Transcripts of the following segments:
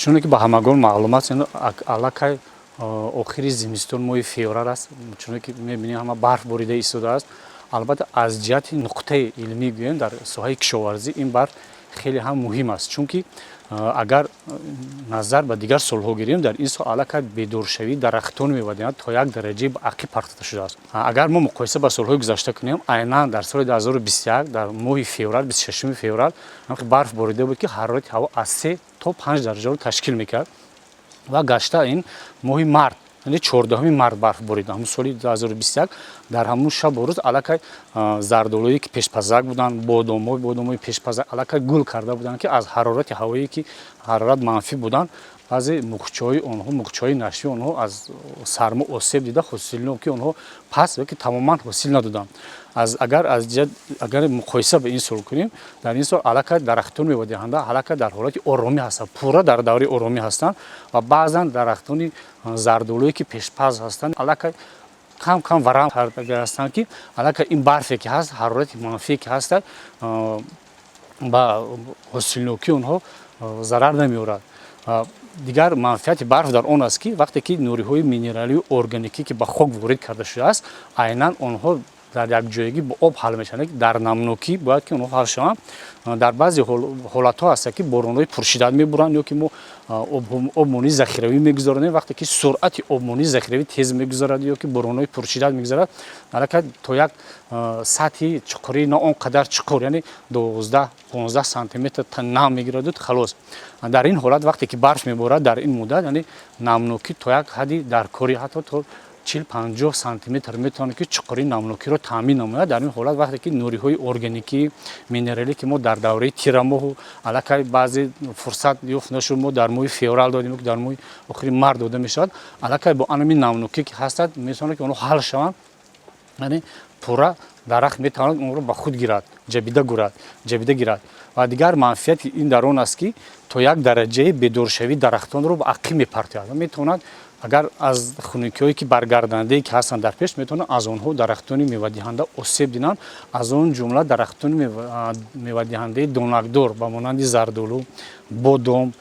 Чуне ки ба ҳамагон маълум аст, аллакай охири зимистон, моҳи феврал аст. Чуне ки мебинем, ҳама барф борида истодааст. Албатта, аз ҷиҳати нуқтаи илмӣ гӯем, дар соҳаи кишоварзӣ ин барф хеле ҳам муҳим аст, чунки агар назар ба дигар солҳо гирем, дар ин сол аллакай бедоршавии дарахтон мевадиҳанд то як дараҷаи ба ақиб партофта шудааст. Агар мо муқоиса ба солҳои гузашта кунем, айнан дар соли 2021 дар моҳи феврал, 26 феврал, барф борида буд, ки ҳарорати ҳаво аз 3 то 5 дараҷаро ташкил мекард. Ва гашта ин моҳи март, яъне 14 март барф борид ҳамун соли 2021. Дар ҳамун шабу рӯз аллакай зардолуе ки пешпазак буданд, бодомҳои пешпазак аллакай гул карда буданд, ки аз ҳарорати ҳавое ки ҳарорат манфӣ буданд, баъзе муғчаҳои онҳо, муғчаҳои нашвии онҳо аз сармо осеб дида, ҳосилнокии онҳо паст ё ки тамоман ҳосил надоданд. Аз агар аз ҷиҳат агар муқоиса ба ин сол кунем, дар ин сол аллакай дарахтони мевадиҳанда аллакай дар ҳолати оромӣ ҳастанд, пурра дар давраи оромӣ ҳастанд. Ва баъзан дарахтони зардолуе ки пешпаз ҳастанд, аллакай кам кам варам карда ҳастанд, ки аллакай ин барфе ки ҳаст, ҳарорати манфие ки ҳаста, ба ҳосилнокии онҳо зарар намеорад. Дигар манфиати барф дар он аст, ки вақте ки нуриҳои минералию органикӣ, ки ба хок ворид карда шудааст, айнан онҳо дар якҷоягӣ бо об ҳал мешаванд, дар намнокӣ бояд ки онҳо ҳал шаванд. Дар баъзе ҳолатҳо ҳаста, ки боронҳои пуршиддат мебуранд ё ки мо обмонии захиравӣ мегузаронем. Вақте ки суръати обмонии захиравӣ тез мегузарад ё ки боронҳои пуршиддат мегузарад, аллакай то як сатҳи чуқурӣ, на он қадар чуқур, яъне 12-15 сантиметр нам мегираду халос. Дар ин ҳолат, вақте ки барф меборад, дар ин муддат, яъне намнокӣ то як ҳадди даркорӣ, ҳатто то 40-50 сантиметр метавонад, ки чуқурии намнокиро таъмин намояд. Дар ин ҳолат, вақте ки нуриҳои органикӣ, минералӣ, ки мо дар давраи тирамоҳу аллакай баъзе фурсат ёфт нашуд, мо дар моҳи феврал додем, ки дар моҳи охири март дода мешавад, аллакай бо анами намнокӣ ки ҳастад, метавонад, ки онҳо ҳал шаванд, яъне пурра дарахт метавонад онро ба худ гирад, ҷабида гирад. Ва дигар манфиати ин дар он аст, ки то як дараҷаи бедоршавии дарахтонро ба ақиб мепартояд ва метавонад, агар аз хунукиҳое ки баргардандае ки ҳастанд дар пеш, метавонад аз онҳо дарахтони мевадиҳанда осеб динанд, аз он ҷумла дарахтони мевадиҳандаи донакдор ба монанди зардолу, бодом,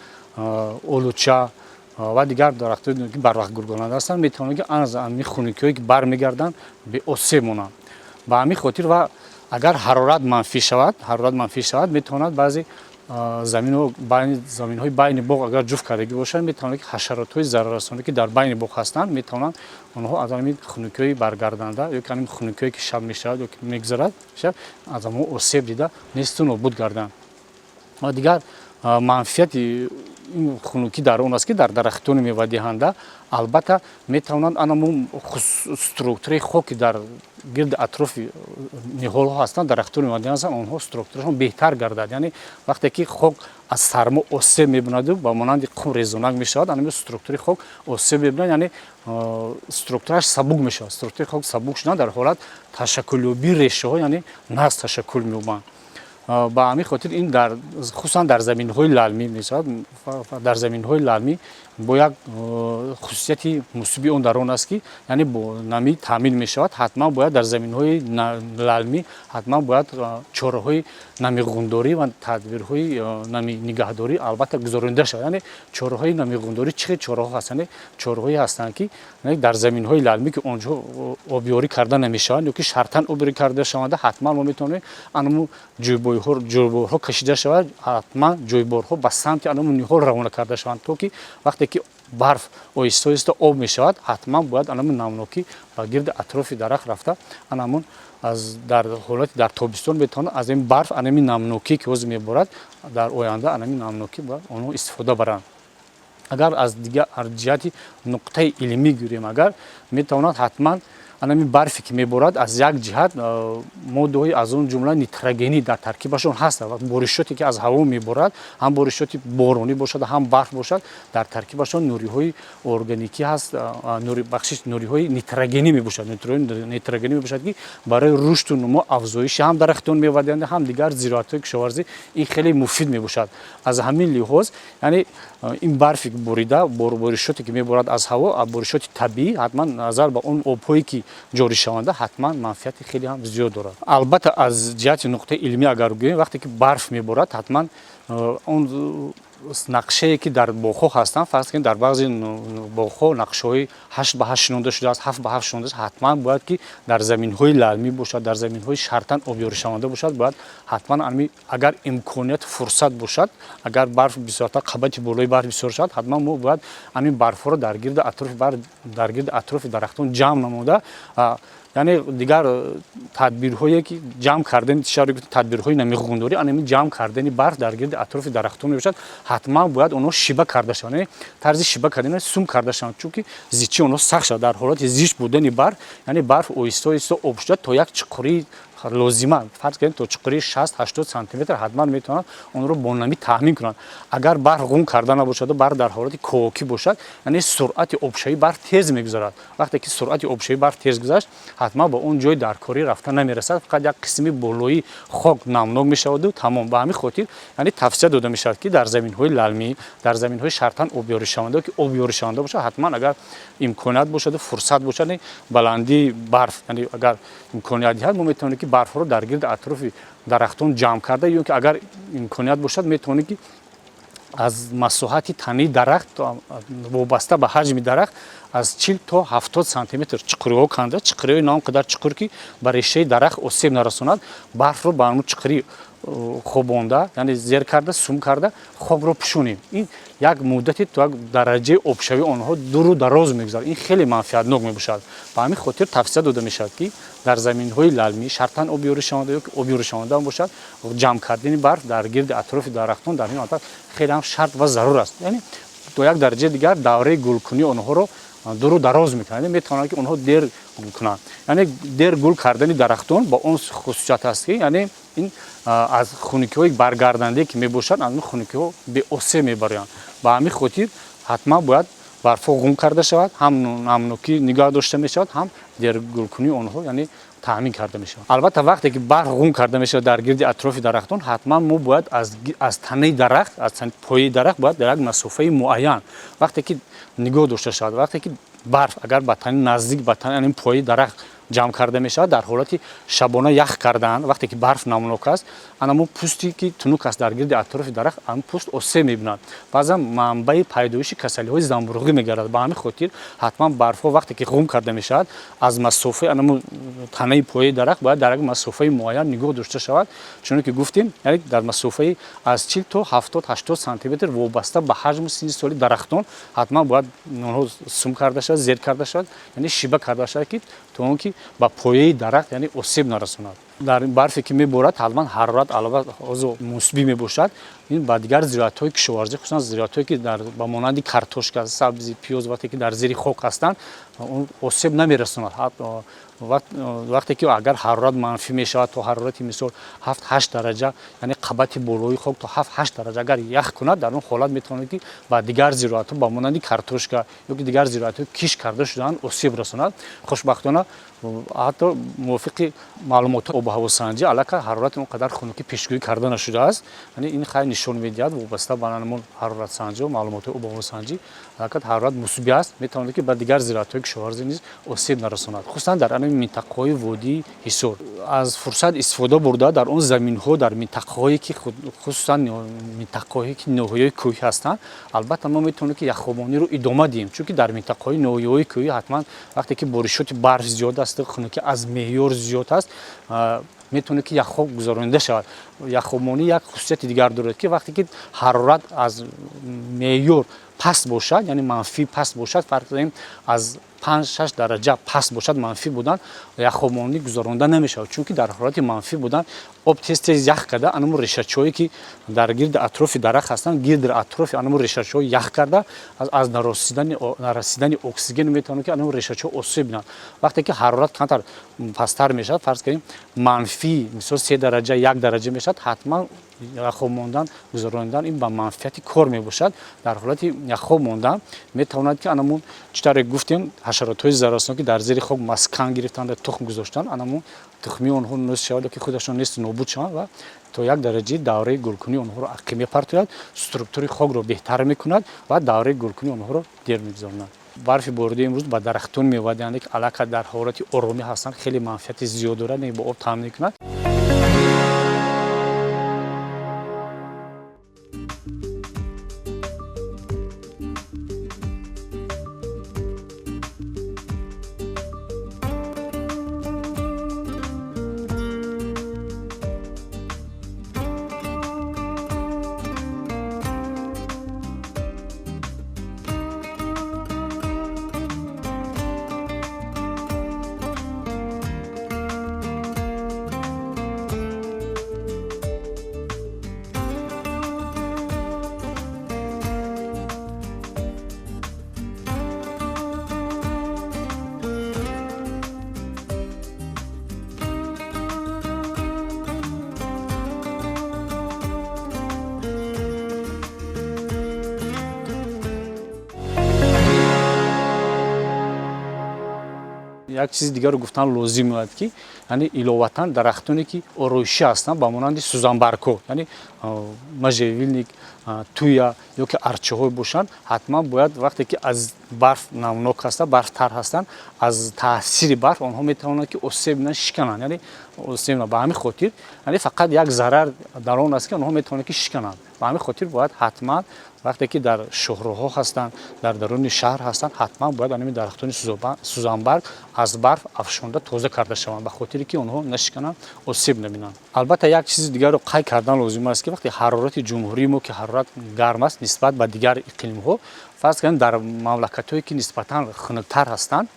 олуча ва дигар дарахтоне, ки барвақт гулкунанда ҳастанд, метавонанд, ки аз ҳамин хунукиҳое ки бармегарданд, беосеб монанд. Ба ҳамин хотир ва агар ҳарорат манфӣ шавад, метавонад баъзе заминҳои байни боғ агар ҷуфт кардагӣ бошанд, метавонад, ки ҳашаротҳои зараррасоне, ки дар байни боғ ҳастанд, метавонанд онҳо аз ҳамин хунукиҳои баргарданда ё ки ҳамин хунукиҳое ки шаб мешавад ё ки мегузарад шаб, аз онҳо осеб дида, несту нобуд гарданд. Ва дигар манфиати ин хунукӣ дар он аст, ки дар дарахтони мевадиҳанда албатта метавонанд анамун структураи хоки дар гирди атрофи ниҳолҳо ҳастанд, дарахтони мевадиҳанда ҳастанд, онҳо структурашон беҳтар гардад. Яъне вақте ки хок аз сармо осеб мебинаду ба монанди қум резонак мешавад, анами структураи хок осеб мебинад, яъне структураш сабук мешавад. Структураи хок сабук шудан, дар ҳолат ташаккулёбии решаҳо, яъне нағз ташаккул меёбанд. Ба ҳамин хотир ин дар хусусан дар заминҳои лалмӣ мешавад. Дар заминҳои лалмӣ бо як хусусияти мусбии он дар он аст, ки яъне бо намӣ таъмин мешавад. Ҳатман бояд дар заминҳои лалмӣ ҳатман бояд чораҳои намиғундорӣ ва тадбирҳои нами нигаҳдорӣ албатта гузаронида шавад. Яъне чораҳои намиғундорӣ чӣ хел чораҳо ҳастанд? Чораҳое ҳастанд, ки дар заминҳои лалмӣ, ки онҷо обёрӣ карда намешаванд ё ки шартан обёрӣ карда шаванда, ҳатман мо метавонем анаму ҷӯйборҳо кашида шавад, ҳатман ҷӯйборҳо ба самти анаму ниҳол равона карда шаванд, то ки вақте ки барф оҳиста оҳиста об мешавад, ҳатман бояд анаму намнокӣ ба гирди атрофи дарахт рафта, анамун аз дар ҳолати дар тобистон метавонад аз ин барф, анами намнокӣ, ки ҳозир меборад, дар оянда анами намнокӣ бояд онҳо истифода баранд. Агар аз дигар ҷиҳати нуқтаи илмӣ гӯрем, агар метавонад ҳатман анами барфе ки меборад, аз як ҷиҳат моддаҳои, аз он ҷумла нитрогенӣ дар таркибашон ҳастанд. Боришоте ки аз ҳаво меборад, ҳам боришоти боронӣ бошад, ҳам барф бошад, дар таркибашон нуриҳои органикӣ ҳаст, бахшиш, нуриҳои нитрогенӣ мебошад, нитрогенӣ мебошад, ки барои рушду нумо, афзоиши ҳам дарахтон мевадиҳанда, ҳам дигар зироатҳои кишоварзӣ ин хеле муфид мебошад. Аз ҳамин лиҳоз, яъне ин барфи борида, боришоте ки меборад аз ҳаво, боришоти табиӣ, ҳатман назар ба он обҳое ки ҷорӣшаванда, ҳатман манфиати хеле ҳам зиёд дорад. Албатта, аз ҷиҳати нуқтаи илмӣ агар гӯем, вақте ки барф меборад, ҳатман он Нақшае ки дар боғҳо ҳастанд, фарз кунед, дар баъзе боғҳо нақшаҳои 8 ба 8 шинонда шудааст, 7 ба 7 шинонда шудааст. Ҳатман бояд ки дар заминҳои лалмӣ бошад, дар заминҳои шартан обёришаванда бошад, бояд ҳатман ами агар имконият, фурсат бошад, агар барф бисёртар, қабати болои барф бисёр шавад, ҳатман мо бояд ҳамин барфҳоро дар гирди атрофи барф, дар гирди атрофи дарахтон ҷамъ намуда, яъне дигар тадбирҳое ки ҷамъ кардани, тадбирҳои намиғундорӣ, анами ҷамъ кардани барф дар гирди атрофи дарахтон мебошад. Ҳатман бояд онҳо шиба карда шаванд, яъне тарзи шиба кардан, сум карда шаванд, чунки зичии онҳо сахт шавад. Дар ҳолати зич будани барф, яъне барф оҳиста оҳиста об шуда, то як чуқурии лозима, фарз кунем, то чуқурии 60-80 сантиметр, ҳатман метавонад онро бо намӣ таъмин кунанд. Агар барф ғун карда набошаду барф дар ҳолати ковокӣ бошад, яъне суръати обшавии барф тез мегузарад. Вақте ки суръати обшавии барф тез гузашт, ҳатман ба он ҷои даркорӣ рафта намерасад, фақат як қисми болоии хок намнок мешаваду тамом. Ба ҳамин хотир, яъне тавсия дода мешавад, ки дар заминҳои лалмӣ, дар заминҳои шартан обёришаванда, ки обёришаванда бошад, ҳатман агар имконият бошаду фурсат бошад, баландии барф, яъне агар имконият диҳад, мо метавонем, ки барфҳоро дар гирди атрофи дарахтон ҷамъ карда, ё ки агар имконият бошад, метавонем, ки аз масоҳати танаи дарахт, вобаста ба ҳаҷми дарахт, аз 40 то 70 сантиметр чуқуриҳо канда, чуқуриҳои на он қадар чуқур, ки ба решаи дарахт осеб нарасонад, барфро ба ҳамун чуқурӣ хобонда, яъне зер карда, сум карда, хокро пӯшонем. Ин як муддате то як дараҷаи обшавии онҳо дуру дароз мегузарад. Ин хеле манфиатнок мебошад. Ба ҳамин хотир тавсия дода мешавад, ки дар заминҳои лалмӣ, шартан обёришаванда ё ки обёришаванда бошад, ҷамъ кардани барф дар гирди атрофи дарахтон дар ин ҳолат хеле ҳам шарт ва зарур аст. Яъне то як дараҷаи дигар давраи гулкунии онҳоро дуру дароз мекунад, яъне метавонад, ки онҳо дер гул кунанд. Яъне дер гул кардани дарахтон ба он хусусият аст, ки яъне ин аз хунукиҳои баргардандае, ки мебошад, аз ин хунукиҳо беосеб мебароянд. Ба ҳамин хотир ҳатман бояд барфҳо ғун карда шавад, ҳам намнокӣ нигоҳ дошта мешавад, ҳам дергулкунии онҳо, яъне таъмин карда мешавад. Албатта, вақте ки барф ғун карда мешавад дар гирди атрофи дарахтон, ҳатман мо бояд аз танаи дарахт, аз пояи дарахт бояд дар як масофаи муайян вақте ки нигоҳ дошта шавад. Вақте ки барф агар ба тани, наздик ба тани пояи дарахт ҷамъ карда мешавад, дар ҳолати шабона ях кардан, вақте ки барф намнок аст, анамун пӯсте ки тунук аст дар гирди атрофи дарахт, ан пӯст осеб мебинад, баъзан манбаи пайдоиши касалиҳои замбуруғӣ мегардад. Ба ҳамин хотир ҳатман барфҳо вақте ки ғун карда мешавад, аз масофаи анамун танаи пояи дарахт бояд дар як масофаи муайян нигоҳ дошта шавад. Чуноне ки гуфтем, яъне дар масофаи аз 40 то 70-80 сантиметр, вобаста ба ҳаҷму синни соли дарахтон, ҳатман бояд онҳо сум карда шавад, зер карда шавад, яъне шиба карда шавад, ки то он ки ба пояи дарахт, яъне осеб нарасонад. Дар барфе ки меборад, ҳатман ҳарорат албатта ҳозир мусбӣ мебошад. Ин ба дигар зироатҳои кишоварзӣ, хусусан зироатҳое ки ба монанди картошка, сабзи, пиёз, вақте ки дар зери хок ҳастанд, осеб намерасонад. Вақте ки агар ҳарорат манфӣ мешавад то ҳарорати мисол 7-8 дараҷа, яъне қабати болои хок то 7-8 дараҷа агар ях кунад, дар он ҳолат метавонад, ки ба дигар зироатҳо, ба монанди картошка ё ки дигар зироатҳои кишт карда шудаанд, осеб расонад. Хушбахтона, ҳатто мувофиқи маълумотҳои обуҳавосанҷӣ, аллакай ҳарорати он қадар хунукӣ пешгӯӣ карда нашудааст. Яъне ин хай нишон медиҳад, вобаста ба ҳамон ҳароратсанҷӣ ва маълумотҳои обуҳавосанҷӣ, аллакай ҳарорат мусбӣ аст, метавонад, ки ба дигар зироатҳои кишоварзӣ низ осеб нарасонад, хусусан дар ҳамин минтақаҳои водии Ҳисор. Аз фурсат истифода бурда, дар он заминҳо, дар минтақаҳое ки, хусусан минтақаҳое ки ноҳияҳои кӯҳӣ ҳастанд, албатта мо метавонем, ки яхобониро идома диҳем, чунки дар минтақаҳои ноҳияҳои кӯҳӣ ҳатман вақте ки боришоти барф зиёд аст, хунукӣ аз меъёр зиёд аст, метавонад, ки яхоб гузаронида шавад. Яхобонӣ як хусусияти дигар дорад, ки вақте ки ҳарорат аз меъёр паст бошад, яъне манфӣ паст бошад, фарқ кунем, аз 5-6 дараҷа паст бошад, манфӣ будан, яхобонӣ гузаронда намешавад, чунки дар ҳолати манфӣ будан об тез тез ях карда, анамун решачаҳое ки дар гирди атрофи дарахт ҳастанд, гирди атрофи анамун решачаҳо ях карда, аз нарасидани оксиген метавонад, ки анамун решачаҳо осеб бинанд. Вақте ки ҳарорат камтар пасттар мешавад, фарз кунем, манфӣ мисол 3 дараҷа, 1 дараҷа мешавад, ҳатман яхоб мондан, гузаронидан ин ба манфиати кор мебошад. Дар ҳолати яхоб мондан метавонад, ки анамун, чӣ тавре гуфтем, ҳашаротҳои зараррасон, ки дар зери хок маскан гирифтанд ва тухм гузоштанд, анамун тухмии онҳо нест шавад ё ки худашон несту нобуд шаванд ва то як дараҷаи давраи гулкунии онҳоро ақиб мепартояд, структураи хокро беҳтар мекунад ва давраи гулкунии онҳоро дер мегузаронад. Барфи боридаи имрӯз ба дарахтони мевадиҳанда, ки аллакай дар ҳолати оромӣ ҳастанд, хеле манфиати зиёд дорад, бо об таъмин мекунад. Як чизи дигарро гуфтан лозим меояд, ки яъне иловатан дарахтоне, ки ороишӣ ҳастанд, ба монанди сӯзанбаргҳо, яъне можжевельник, туя ё ки арчаҳое бошанд, ҳатман бояд вақте ки аз барф намнок ҳастанд, барфтар ҳастанд, аз таъсири барф онҳо метавонанд, ки осеб бинанд, шикананд, яъне осеб. Ба ҳамин хотир, яъне фақат як зарар дар он аст, ки онҳо метавонанд, ки шикананд. Ба ҳамин хотир бояд ҳатман вақте ки дар шоҳроҳҳо ҳастанд, дар даруни шаҳр ҳастанд, ҳатман бояд ҳамин дарахтони сӯзанбарг аз барф афшонда, тоза карда шаванд, ба хотире ки онҳо нашикананд, осеб набинанд. Албатта, як чизи дигарро қайд кардан лозим аст, ки вақте ҳарорати ҷумҳурии мо, ки ҳарорат гарм аст нисбат ба дигар иқлимҳо, фарз кардем, дар мамлакатҳое, ки нисбатан хунуктар ҳастанд,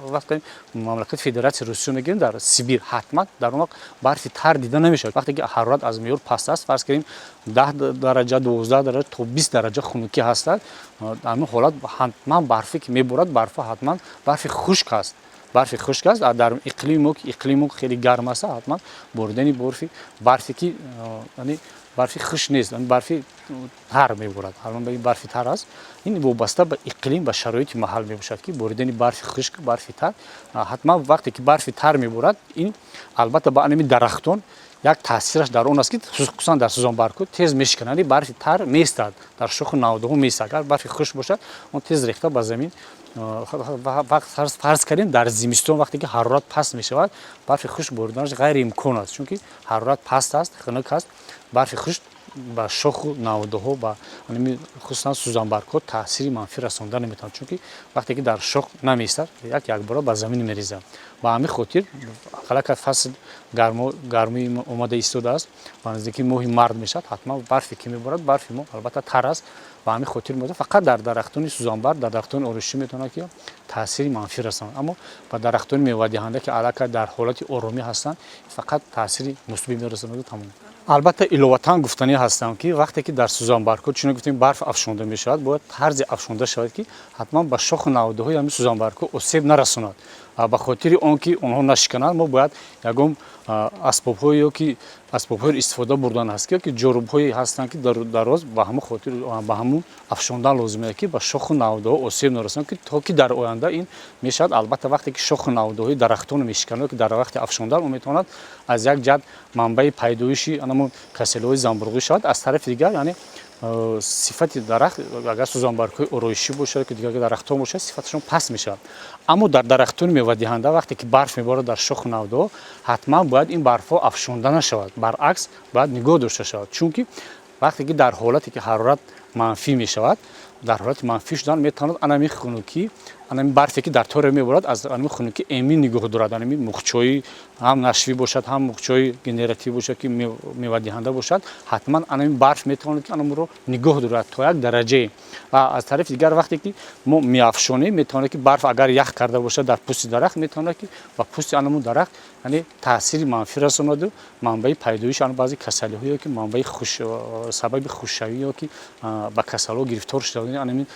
вақте мамлакати Федератсияи Русия мегирем, дар Сибир ҳатман дар он вақт барфи тар дида намешавад. Вақте ки ҳарорат аз меъёр паст аст, фарз кардем, 10 дараҷа, 12 дараҷа то 20 дараҷа хунукӣ ҳастад, дар ҳамин ҳолат ҳатман барфе ки меборад, барфа ҳатман барфи хушк аст, барфи хушк аст. Дар иқлими мо, ки иқлими мо хеле гарм аст, ҳатман боридани барфе ки, яъне барфи хушк нест, барфи тар меборад, ҳамон барфи тар аст. Ин вобаста ба иқлим, ба шароити маҳал мебошад, ки боридани барфи хушк, барфи тар. Ҳатман вақте ки барфи тар меборад, ин албатта ба анами дарахтон як таъсираш дар он аст, ки хусусан дар сӯзанбаргҳо тез мешиканад, яъне барфи тар меистад, дар шоху навдаҳо меистад. Агар барфи хушк бошад, он тез рехта ба замин. Фарз кардем, дар зимистон вақте ки ҳарорат паст мешавад, барфи хушк бориданаш ғайриимкон аст, чунки ҳарорат паст аст, хунук аст. Барфи хушк ба шоху навдаҳо, ба хусусан сӯзанбаргҳо таъсири манфӣ расонда наметавонад, чунки вақте ки дар шох намеистад, як якбора ба замин мерезад. Ба ҳамин хотир ақаллан фасли гармӣ омада истодааст, ба наздикии моҳи март мешавад, ҳатман барфе ки меборад, барфи мо албатта тар аст. Ба ҳамин хотир фақат дар дарахтони сӯзанбарг, дар дарахтони ороишӣ метавонад, ки таъсири манфӣ расонад, аммо ба дарахтони мевадиҳанда, ки аллакай дар ҳолати оромӣ ҳастанд, фақат таъсири мусбӣ мерасонаду тамом. Албатта, иловатан гуфтанӣ ҳастам, ки вақте ки дар сӯзанбаргҳо, чунон гуфтем, барф афшонда мешавад, бояд тарзе афшонда шавад, ки ҳатман ба шоху навдаҳои ҳамин сӯзанбаргҳо осеб нарасонад. Ба хотири он ки онҳо нашикананд, мо бояд ягон асбобҳое ё ки асбобҳоеро истифода бурдан аст, ки ҷорубҳое ҳастанд, ки дароз, ба ҳамон хотир ба ҳамун афшондан лозим аст, ки ба шоху навдаҳо осеб нарасонад, ки то ки дар оянда ин мешавад. Албатта, вақте ки шоху навдаҳои дарахтонро мешиканад, ки дар вақти афшондан, он метавонад аз як ҷиҳат манбаи пайдоиши анамон касалиҳои замбуруғӣ шавад, аз тарафи дигар, яъне сифати дарахт, агар сӯзанбаргҳои ороишӣ бошад, ки дигар дарахтон бошад, сифаташон паст мешавад. Аммо дар дарахтони мевадиҳанда вақте ки барф меборад дар шоху навдаҳо, ҳатман бояд ин барфҳо афшонда нашавад, баръакс, бояд нигоҳ дошта шавад, чунки вақте ки дар ҳолате ки ҳарорат манфӣ мешавад, дар ҳолати манфӣ шудан метавонад анами хунукӣ, анами барфе ки дар торе меборад, аз анами хунукӣ эмин нигоҳ дорад анами муғчои, ҳам нашвӣ бошад, ҳам муғчои генеративӣ бошад, ки мевадиҳанда бошад, ҳатман анами барф метавонад, ки анамро нигоҳ дорад то як дараҷае. Ва аз тарафи дигар, вақте ки мо меафшонем, метавонад, ки барф агар ях карда бошад дар пӯсти дарахт, метавонад, ки ба пӯсти анамун дарахт, яъне таъсири манфӣ расонаду манбаи пайдоиши ан баъзе касалиҳо ё ки манбаи сабаби хушшавӣ ё ки ба касалиҳо гирифтор шудани анамин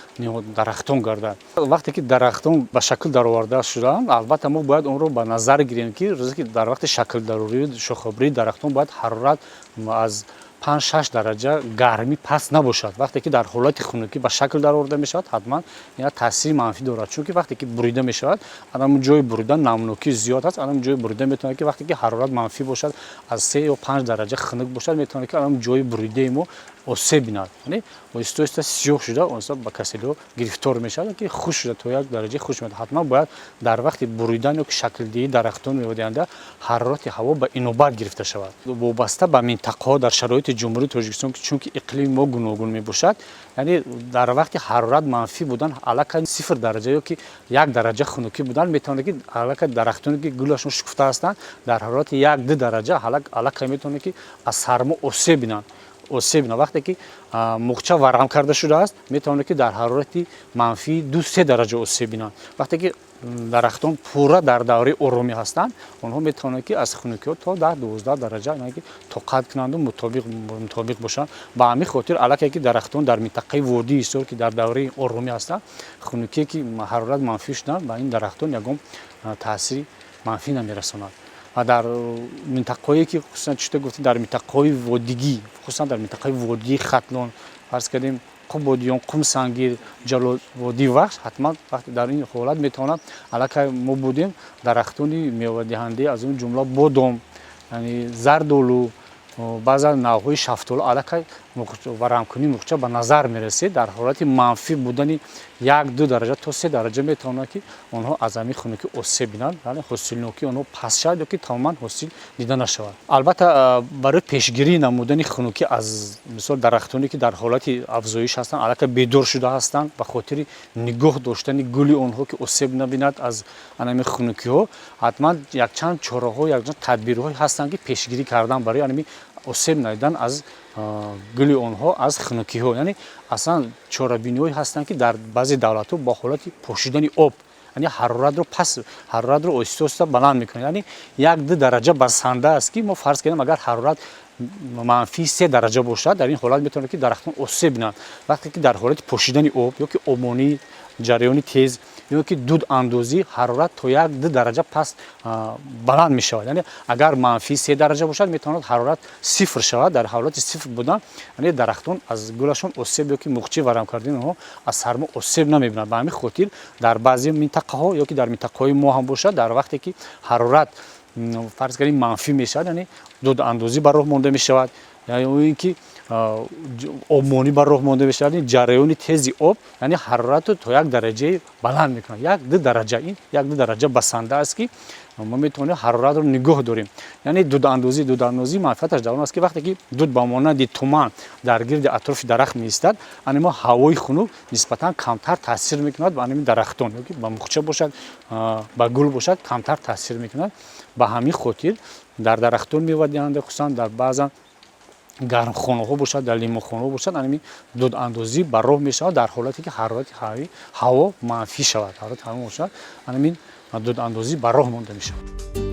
дарахтон гардад. Вақте ки дарахтон ба шакл дароварда шудаанд, албатта, мо бояд онро ба назар гирем, ки дар вақти шаклдарории шохобрии дарахтон бояд ҳарорат аз 5-6 дараҷа гармӣ паст набошад. Вақте ки дар ҳолати хунукӣ ба шакл дароварда мешавад, ҳатман як таъсири манфӣ дорад, чунки вақте ки бурида мешавад, анам ҷои бурида намнокӣ зиёд аст. Анам ҷои бурида метавонад, ки вақте ки ҳарорат манфӣ бошад, аз 3 ё 5 дараҷа хунук бошад, метавонад, ки анам ҷои буридаи мо осеб бинад, яъне оҳиста оҳиста сиёҳ шуда, оҳиста ба касалиҳо гирифтор мешавад, ки хушк шуда, то як дараҷаи хушк мешавад. Ҳатман бояд дар вақти буридан ё ки шаклдиҳии дарахтони мевадиҳанда ҳарорати ҳаво ба инобат гирифта шавад, вобаста ба минтақаҳо дар шароити Ҷумҳурии Тоҷикистон, чунки иқлими мо гуногун мебошад. Яъне дар вақти ҳарорат манфӣ будан, аллакай 0 дараҷа ё ки 1 дараҷа хунукӣ будан метавонад, ки аллакай дарахтоне, ки гулашон шукуфта ҳастанд, дар ҳарорати 1-2 дараҷа аллакай метавонад, ки аз сармо осеб бинанд, осеб бинанд. Вақте ки муғча варам карда шудааст, метавонад, ки дар ҳарорати манфии 2-3 дараҷа осеб бинанд. Вақте ки дарахтон пурра дар давраи оромӣ ҳастанд, онҳо метавонанд, ки аз хунукиҳо то 10-12 дараҷа ки тоқат кунанду мутобиқ бошанд. Ба ҳамин хотир аллакай ки дарахтон дар минтақаи водии Ҳисор, ки дар давраи оромӣ ҳастанд, хунукие ки ҳарорат манфӣ шудан, ба ин дарахтон ягон таъсири манфӣ намерасонад. Ва дар минтақаҳое ки хусусан чӣ гуфтем, дар минтақаҳои водигӣ, хусусан дар минтақаи водии Хатлон, фарз кардем. Қубодиён, Қумсангир, Ҷалолводии Вахш, ҳатман вақте дар ин ҳолат метавонад, аллакай мо будем, дарахтони мевадиҳандаи, аз он ҷумла бодом, яъне зардолу, баъзан навъҳои шафтолу, аллакай варамкунии муғча ба назар мерасид. Дар ҳолати манфӣ будани 1-2 дараҷа то 3 дараҷа метавонад, ки онҳо аз ҳамин хунукӣ осеб бинанд, яъне ҳосилнокии онҳо паст шавад ё ки тамоман ҳосил дида нашавад. Албатта, барои пешгирӣ намудани хунукӣ, аз мисол дарахтоне, ки дар ҳолати афзоиш ҳастанд, аллакай бедор шуда ҳастанд, ба хотири нигоҳ доштани гули онҳо, ки осеб набинад аз анами хунукиҳо, ҳатман якчанд чораҳо, якчанд тадбирҳое ҳастанд, ки пешгирӣ кардан барои анами осеб надидан аз гули онҳо аз хунукиҳо. Яъне аслан чорабиниҳое ҳастанд, ки дар баъзе давлатҳо бо ҳолати пошидани об, яъне ҳароратро пас, ҳароратро оҳиста оҳиста баланд мекунад, яъне 1-2 дараҷа басанда аст, ки мо фарз кардем, агар ҳарорат -3 дараҷа бошад, дар ин ҳолат метавонад, ки дарахтон осеб бинанд. Вақте ки дар ҳолати пошидани об ё ки обмонии ҷараёни тез ё ки дудандозӣ, ҳарорат то 1-2 дараҷа паст баланд мешавад. Яъне агар -3 дараҷа бошад, метавонад ҳарорат сифр шавад. Дар ҳолати сифр будан, яъне дарахтон аз гулашон осеб ё ки муғчаи варам кардани онҳо аз сармо осеб намебинад. Ба ҳамин хотир дар баъзе минтақаҳо ё ки дар минтақаҳои мо ҳам бошад, дар вақте ки ҳарорат, фарз кардем, манфӣ мешавад, яъне дудандозӣ ба роҳ монда мешавад ё ин ки обмонӣ ба роҳ монда мешавад, ҷараёни тези об, яъне ҳароратро то як дараҷаи баланд мекунад, 1-2 дараҷа. Ин 1-2 дараҷа басанда аст, ки мо метавонем ҳароратро нигоҳ дорем. Яъне дудандозӣ манфиаташ дар он аст, ки вақте ки дуд ба монанди туман дар гирди атрофи дарахт меистад, ани мо ҳавои хунук нисбатан камтар таъсир мекунад ба анами дарахтон, ёки ба муғча бошад, ба гул бошад, камтар таъсир мекунад. Ба ҳамин хотир дар дарахтон мевадиҳанда, хусусан дар баъзан гармхонаҳо бошад, дар лимонхонаҳо бошад, анами дудандозӣ ба роҳ мешавад. Дар ҳолате ки ҳарорати ҳаво манфӣ шавад, ҳарорати ҳаво бошад, анамин дудандозӣ ба роҳ монда мешавад.